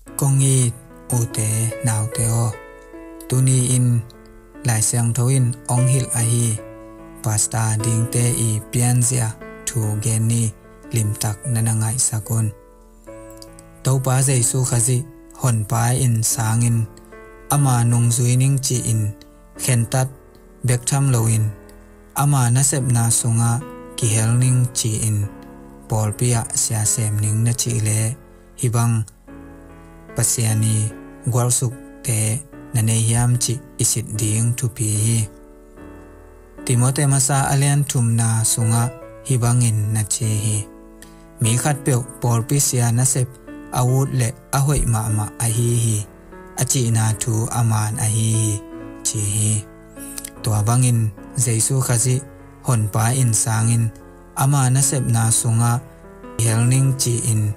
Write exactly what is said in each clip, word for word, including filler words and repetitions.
Kong it ute naute aw, tuni-in Lai Siangtho in hong hilh ahi Pastor dingte i pianzia thu gen ni. Limtak na na ngaihsak un. Topa Jesu Khazih Honpa in sangin ama nungzui ning ci-in khentat bek tham loin ama nasepna sungah kihel ning ci-in pawlpi ah siasem ning na cih leh hih bang Pasian i gualsukte na nei hiam cih i sit ding thupi hi. Timote masa a lian thumna sungah hih bangin na ci hi. Mi khatpeuh pawlpi sia nasep a ut leh a hoih mahmah ahi hi. A cihna thu a man ahi hi, ci hi. Tua bangin Jesu Khazih Honpa in sangin ama nasepna sungah hel ning ci-in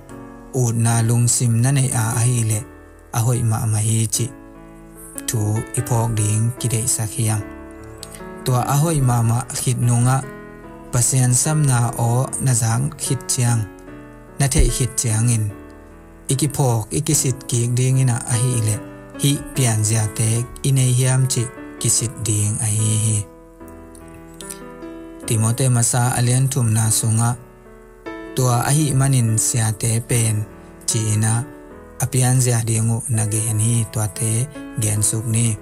utna lungsim na neih a ahih leh a hoih mahmah hi cih thu i phawk ding kideihsak hiam. Tua a hoih mahmah khit nungah Pasian sapna aw na zak khit ciang, na theih khit ciangin i kiphawk i kisit kik dingin ah ahih leh hih pianziate i nei hiam cih kisit ding ahi hi. Timote masa a lian thumna sungah tua ahih manin siate pen ci-in ah a pianzia ding uh na gen hi. Tuate gensuk ni.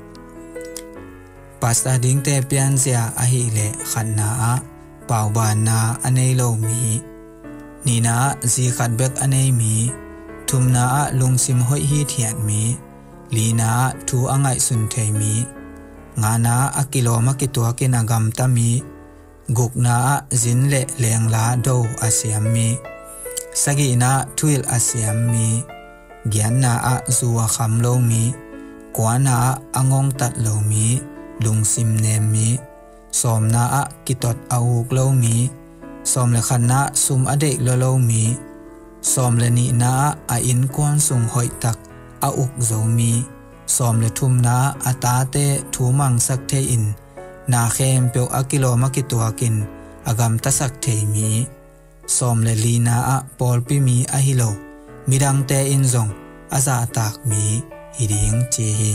Pastor dingte pianzia ahih leh khatna ah paubanna a nei lo mi, nihna ah zi khat bek a nei mi, thumna ah lungsim hoih hithiat mi, lina ah thu a ngaihsun thei mi, ngana ah a kilawm a kituakin a gamta mi, gukna ah zin le lengla do a siam mi, sagihna ah thuhilh a siam mi, giatna ah zu a kham lo mi, kuana ah a ngongtat lo mi, lungsim nem mi, sawmna ah kitot a uk lo mi, sawm le khatna ah sum a deih lua lo mi, sawm le nihna ah a innkuan sung hoihtak a uk zo mi, sawm le thumna ah a tate thu mangsak thei-in na khempeuh a kilawm a kituakin a gamtasak thei mi, sawm le lina ah pawlpi mi ahi lo midangte in zong a zahtak mi hi ding ci hi.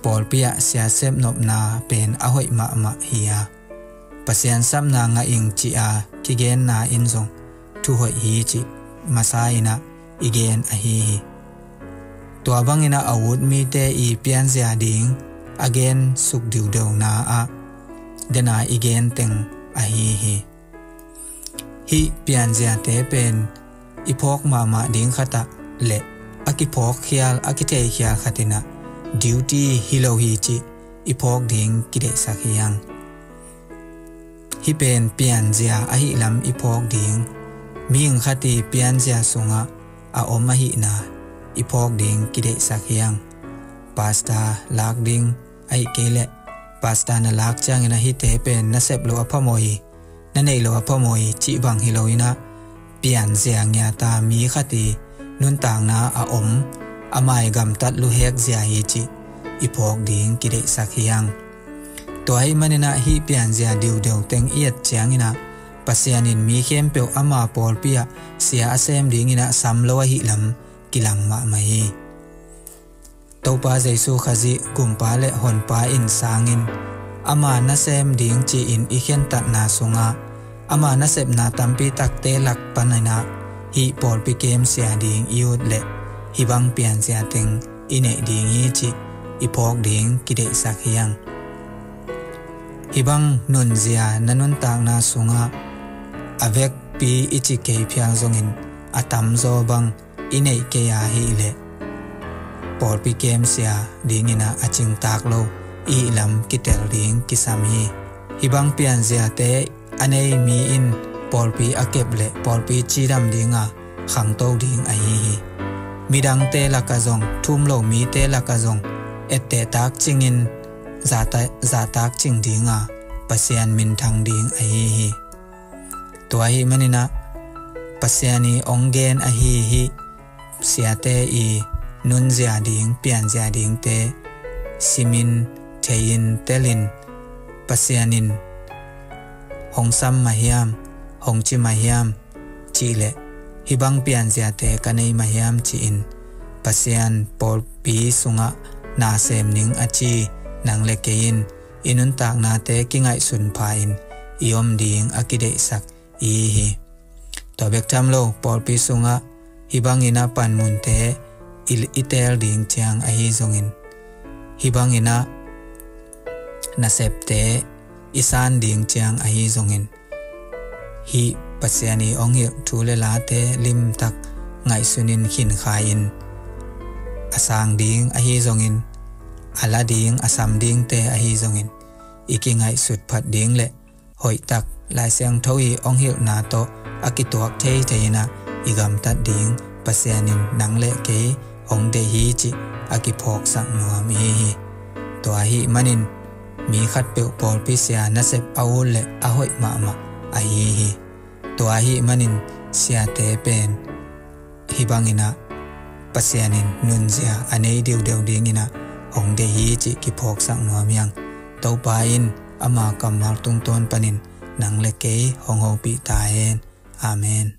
Pawlpi ah siasep nopna pen a hoih mahmah hi a, Pasian sapna ngah ing ci-a kigenna in zong thuhoih hi cih masa in ah i gen ahi hi. Tua bangin ah a ut mite i pianzia ding a gen suk diudona ah dena i gen teng ahi hi. Hih pianziate pen i phawk mahmah ding khat ah le a kiphawk khial a kithei khial khat in ah duty hi lo hi cih i phawk ding kideihsak hi hang. Hih pen pianzia ahih lam i phawk ding, mihing khat i pianzia sungah a om ahihna i phawk ding kideihsak hi hang. Pastor lak ding ahih kei leh pastor na lak ciangin ah hihte pen na sep loh a phamawh hi, na neih loh a phamawh hi cih bang hi lo in ah pianzia ngiata mi khat i nuntakna a om, a mai gamtat luhek zia hi cih i phawk ding kideihsak hi hang. Tua ahih manin ah hih pianzia diudeu teng i et ciangin ah Pasian in mi khempeuh ama pawlpi ah sia a sem dingin ah sam lo ahih lam kilang mahmah hi. Topa Jesu Khazih Gumpa le Honpa in sangin ama nasem ding ci-in i khentatna sungah ama nasepna tampi takte lak panin ah hih pawlpi kemsia ding i ut leh hih bang pianzia teng i neih ding hi cih i phawk ding kideihsak hi hang. Hih bang nunzia na nuntakna sungah a vekpi i ci kei phial zongin a tamzaw bang i neih kei ahih leh pawlpi kemsia dingin ah a cingtak lo i hih lam kitel ding kisam hi. Hih bang pianziate a nei mi in pawlpi a kep leh pawlpi cidam dinga khangto ding ahi hi. Midangte lakah zong, thum lo mite lakah zong etteh takcingin zahta-, zahtakcing dinga Pasian minthang ding ahi hi. Tua ahih manin ah Pasian i hong gen ahi hih siate i nunzia ding, pianzia dingte simin, thei-in, telin, Pasian in hong sam mah hiam, hong ci mah hiam cih leh hih bang pianziate ka nei mah hiam ci-in Pasian pawlpi sungah na sem ning a ci nang le kei in i nuntaknate kingaihsun pha-in i om ding a kideihsak i hi. Tua bek tham lo, pawlpi sungah hih bangin a panmunte i, i teel ding ciang ahi zongin, hih bangin a nasepte i san ding ciang ahi zongin, hih Pasian i hong hilh thu le late limtak ngaihsunin khinkhai-in, a sang ding ahi zongin, a la ding a sam dingte ahi zongin, i kingaihsut phat ding le hoihtak Lai Siangtho i hong hilhna tawh a kituak theithei in a i gamtat ding Pasian in nang le kei hong deih hi cih a kiphawksak nuam i hi hi. Tua ahih manin mi khatpeuh pawlpi sia nasep a ut le a hoih mahmah ahi hi. Tua ahih manin siate pen hih bangin a Pasian in nunzia a nei deuhdeuh dingin a hong deih hi cih kiphawksak nuam hi hang. Topa in ama kammal tungtawn panin nang le kei hong hopih ta hen. Amen.